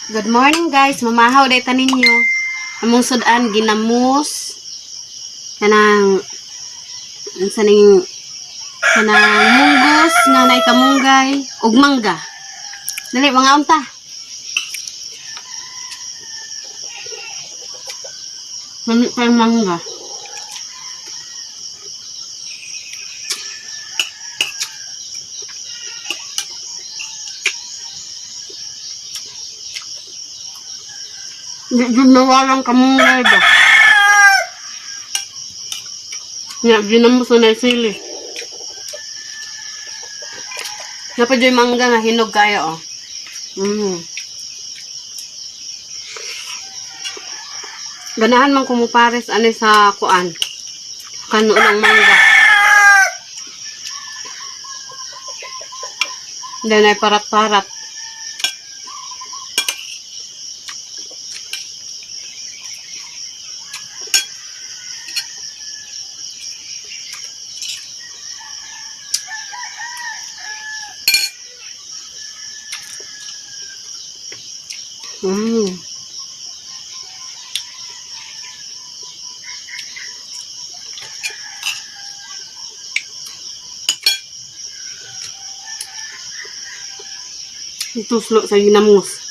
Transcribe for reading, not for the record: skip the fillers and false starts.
Good morning, guys. Mamahaw day ta ninyo. Among sudan ginamos kanang unsa ning kanang munggos nga nay kamunggay ug mangga. Dali, mga unta. Mami pa yung mangga. Di jud nawalang kamunggay ba? Nya ginamos na nay sili. Napa jud mangga nga hinog kayo oh. Ganahan man kumupares ani sa kuan. Kano ng mangga. Then ay parat-parat. Tuslo sa ginamos.